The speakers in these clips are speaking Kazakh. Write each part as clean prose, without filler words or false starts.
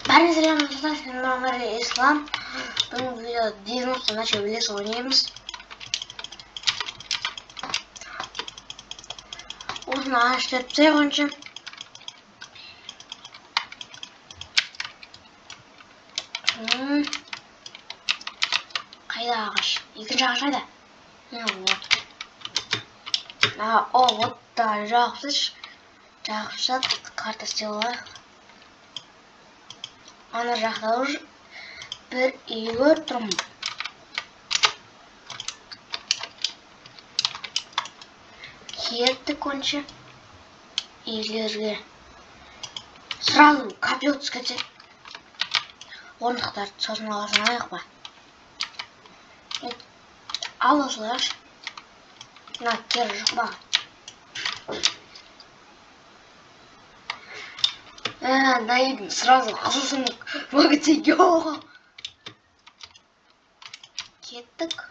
Бәріне сәлем, достар, мен Нұрғали Ислам. Бүгінгі видеода 90 начал лес ойнаймыз. Осыны ағаш тастайық онша. Қайда ағаш? Екінші ағаш қайда? Міне, вот. О, вот та жағып тастайықшы. Жағып тастадық, карта істеп алайық. Ана жақта уже бір үй көріп тұрмын. Кеттік онша үйлерге. Сразу копье түсіп кетсе, орындықтарды сосын ала салайық па? Ала салайықшы. Мына керегі жоқ маған. Наидың сразу қызыл сундук могу. Кеттік.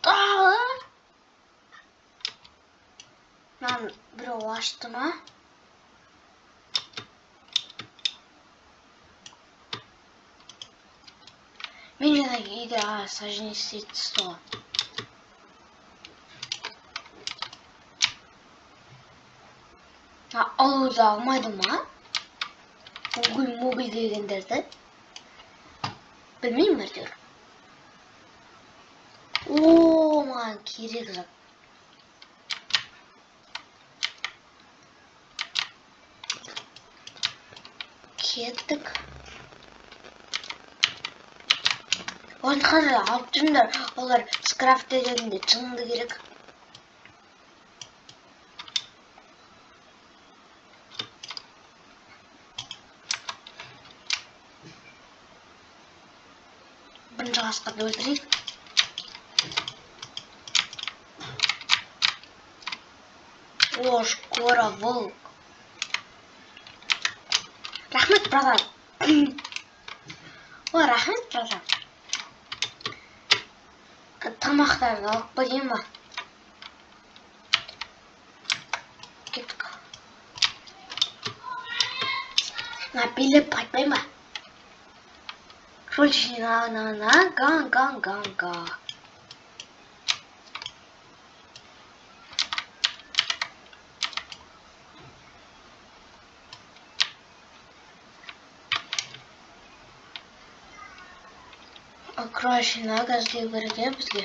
Тағы мынаны біреу ашты ма? Мен жаңа үйде сожжение істейтін түсті ғой. Алуды алмайды ма? Уголь муголь дегендерді білмеймін әйтеуір. О, маған керек зат. Кеттік. Орындықтарды алып жүріңдер, олар скрафт ететінде шынды керек. Бірінші қасқырды өлтірейік. О, шкура волк. Рахмет, братан. О, рахмет, братан. Тамақтарды алып қояйын ба? Кеттік. Мына билеп қайтпайын ба? На на на ган ган ган га. Кроличий нога іздеу керек иә бізге.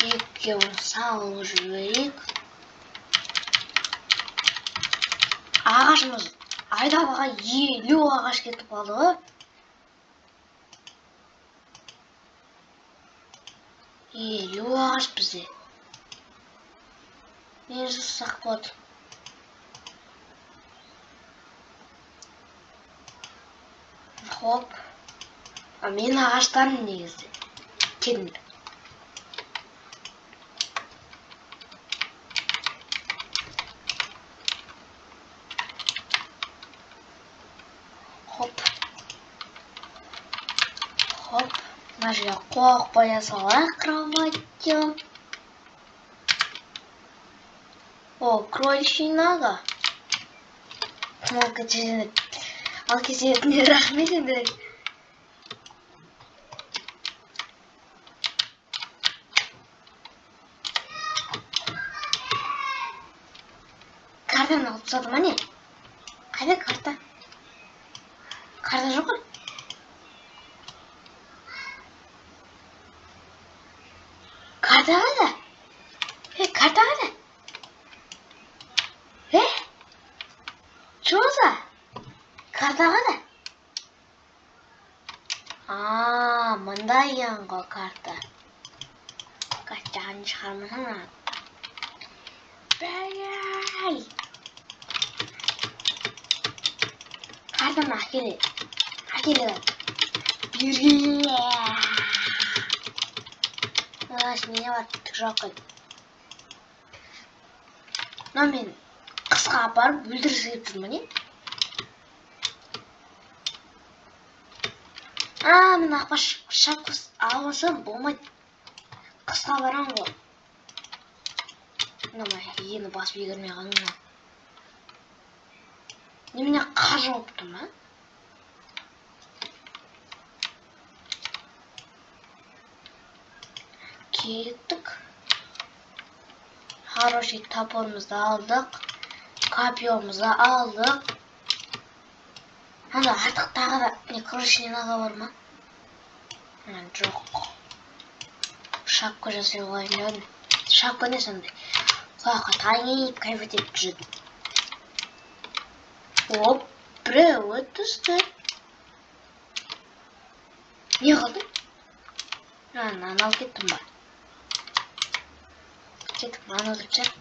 Екеуін салып жіберейік. Ағашымыз айдалаға 50 ағаш кетіп қалды ғой. 50 ағаш бізде. Не жасасақ болады? Хоп. А менің ағаштарым негізі. Келіңдер. Хоп. Хоп. Мына жерге қоқ қоя салайық кроватью. О, кроличий нога. Ал кететіне рахмет енді. Картаны алып тастады ма не? Қайда карта? Карта жоқ қой. Карта қайда? Карта қайда? Чё за? Карта қайда? А, мында екен ғой карта. Картаны шығармасаң. Бәй! Картаны әкеле. Әкеле. Берге. Аш, не бар? Түк жоқ қой. Мына мен қысқа апарып өлтіргісі келіп жүр ме не? А, мен ақпаш шапқыз алмасам болмайды. Қысқа барамын ғой. Мына ені басып егермей қалдым мына. Немене қар жауып тұр ма? Кеттік. Хороший топорымызды алдық. Копьемызды алдық. Анда артық тағы да не кроличий нога бар ма? Жоқ. Шапка жасай алайын дедім. Шапка не сондай? Құлаққа тайып кайф етіп жүреді. Оп, біреуі түсті. Не қылды? Мынаны алып кеттім ба? Кеттік, мынаны өлтіріп тастайық.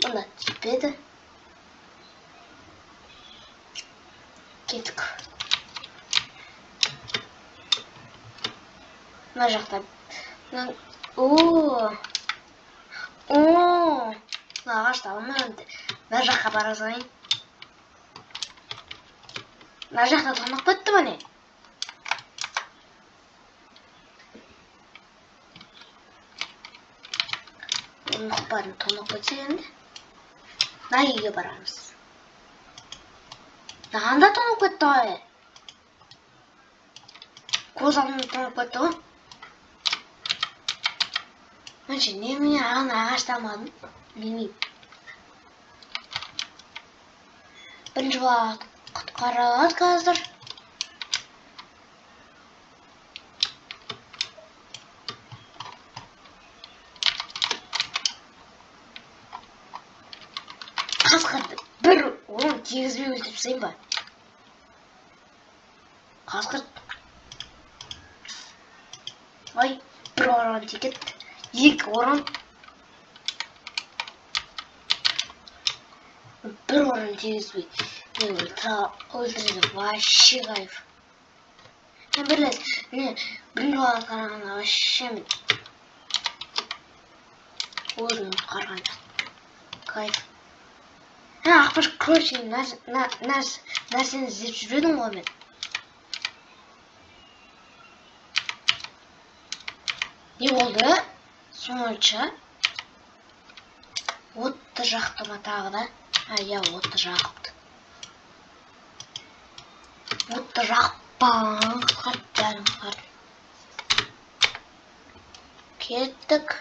Мұнда түспеді. Кеттік. Мына жақта. О! О! Мына ағашты алмаймын. Мына жаққа бара салайын. Мына жақта тоңып кетті ма не? Барын тоңып кетсе енді. Мына үйге барамыз. Мынаған да тоңып кетті ғой. Көз алдымда тоңып кетті ғой. Менше немене ана ағашты алмадым? Білмеймін. Бірінші бала құтқара алады қазір. Қасқырды бір оның тигізбей өлтіріп тастайын ба? Қасқыр. Ой, бір орын тиіп кетті. Екі орын. Бір орын тигізбей. Мен өлтірді. Вообще кайф. Мен бір рет, не, бірінші балаға қарағанда вообще мен өзім құтқарған. Кайф. Ақбаш, короче, нәрсені іздеп жүр едім ғой мен. Не болды? Сонша? Отты жақты ма тағы да? Иә, отты жағыпты. Отты жағып баланы құтқарды, бәрін құтқарды. Кеттік.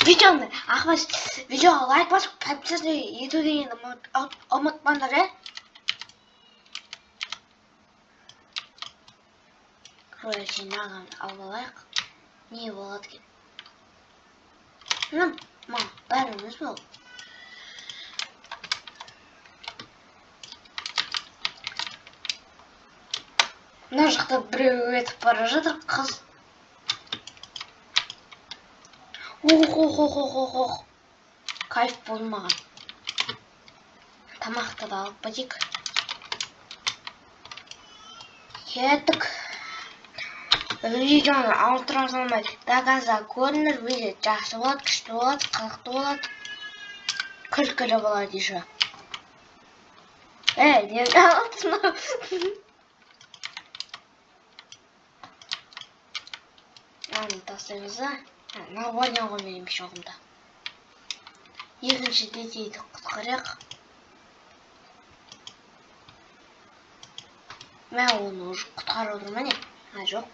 Видеоны, Ақбаш, видеоға лайк басып, подписаться ету дегенді ұмытпаңдар, ә? Короче, мынаған алып алайық. Не болады екен? Мына, бәрі емес бұл. Мына жақта біреу өтіп бара жатыр, қыз. Ох, ох, ох, ох, ох, ох. Кайф болды маған. Тамақты да алып кетейік. Кеттік. Видеоны ауыстыра салмай до конца көріңдер. Видео жақсы болады, күшті болады, қызықты болады. Күлкілі болады еще. Эй, не алдым. Мынаны тастаймыз да. Мынау ғой менің пешоғымда. Екінші детейді құтқарайық. Мен оны уже құтқарып отырмын, не? Жоқ.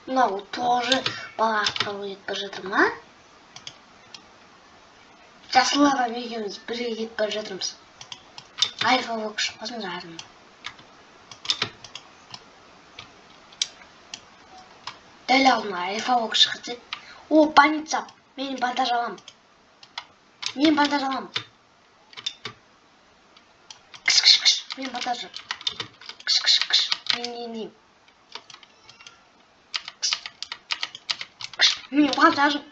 Мынау тоже бала құтқарып кетіп бара жатыр ма? Жасыл адам екеуміз бірге кетіп бара жатырмыз. Альфа болып шығып қалсын жарым. Дәл алдыма альфа болып шығып кетсе. О, больница. Мен бандаж аламын. Мен бандаж аламын. Кіш, кіш, кіш. Мен бандаж. Кіш, кіш, кіш. Мен емдеймін. Кіш, мен бандажым.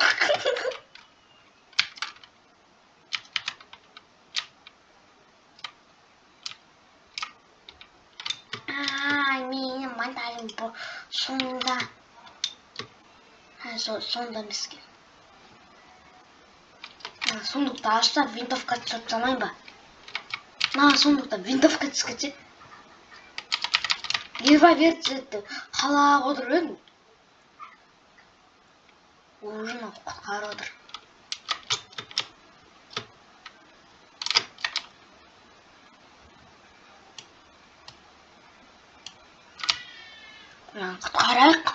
Ай, менің бандажым сонда. Сонда емес екен. Сундукты ашса, винтовка түсіріп тастамайын ба? Мына сундукта винтовка түсіп кетсе. Револьвер түседі деп қалап отырып едім. Уже құтқарып отыр. Мынаны құтқарайық.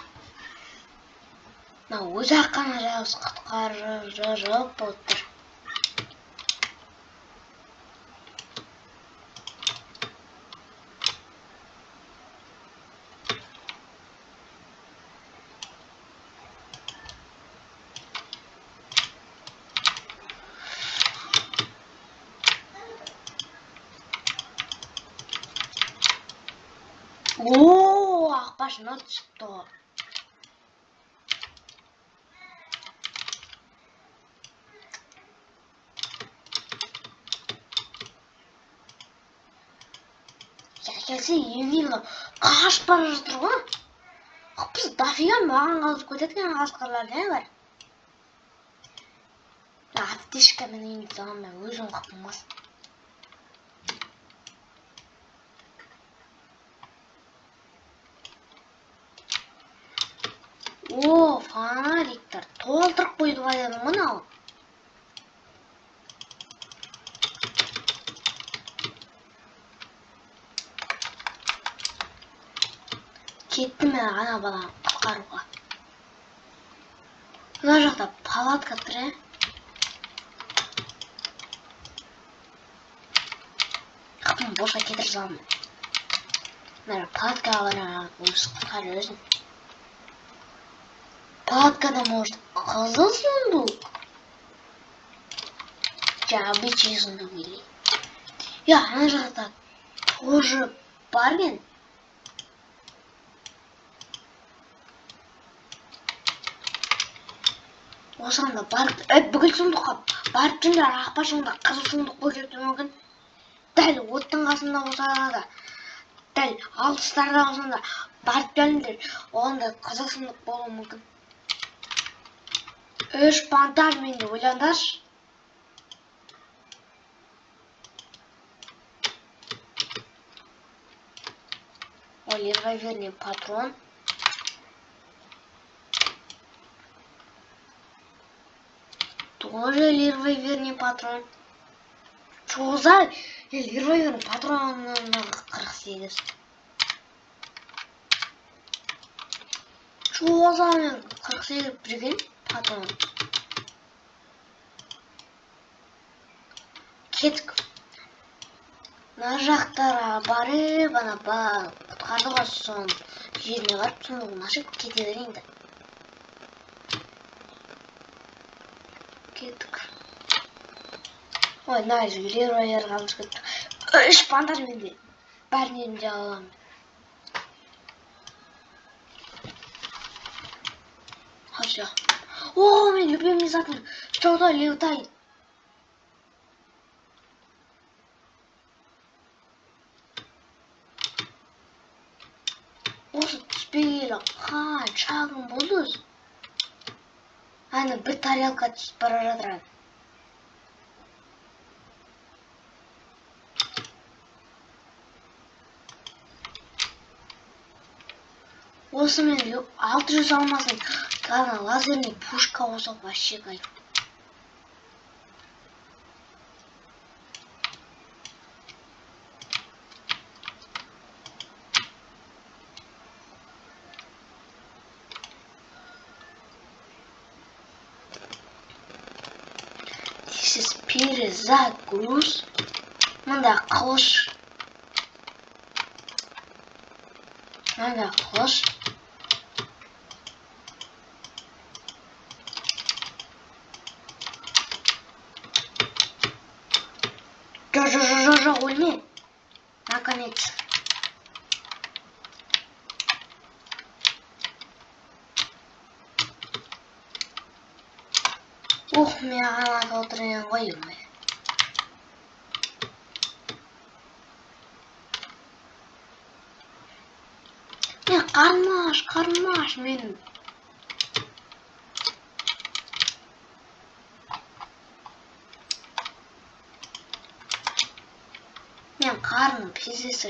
Мына өзі ақ қана жалғыз құтқарып отыр. О, ақбашына түсіпті ғой. Келсе емдеймін, қашып бара жатыр ғой. Біз дофига маған қалып кетеді екен қасқырлар, не бар? Аптечкамен емдей саламын мен, өзім қылмас. О, фонариктер толтырып қойды ғой дедім мынау. Кеттім мен ана баланы құтқаруға. Мына жақта палатка тұр, ә? Қапым босқа кетіріп салдым. Мына палаткаға барамын, өзі құтқарып өзін. Палаткада, может, қызыл сундук? Же обычный сундук или? Я, ана жақта тоже бар екен. Осыған да барып, бүкіл сундукқа барып жүріңдер, ақбашыңда қызыл сундук болып кетуі мүмкін. Дәл оттың қасында болса да, дәл алыстарда болса да барып келіңдер, оған да қызыл сундук болуы мүмкін. 3 бандаж менде, ойлаңдаршы. Ой, револьверный патрон. Тоже револьверный патрон. Чё за револьверный патрон 48? Чё за 48 прикинь патрон? Кеттік. Мына жақтарға барып, ана құтқарды ғой, соның жеріне барып, сундугын ашып кете берейін де. Кеттік. Ой, мына жерге револьвер қалып кетті. 3 бандаж менде. Бәрінен де аламын. Хорошо. О, мен любимый затым. Что-то летает. Осы түспегелі қанша күн болды өзі? Әне бір тарелка түсіп бара жатыр. Осы мен 600 алмасын, ана лазерный пушка болса вообще кайф. Перезагруз. Мында қылыш. Мында қылыш. Жоқ, жоқ, жоқ, жоқ, жоқ, өлме. Наконец. Ух, маған атып отыр екен ғой, өлме. Мен қарным аш, қарным аш менің. Мен қарным пиздец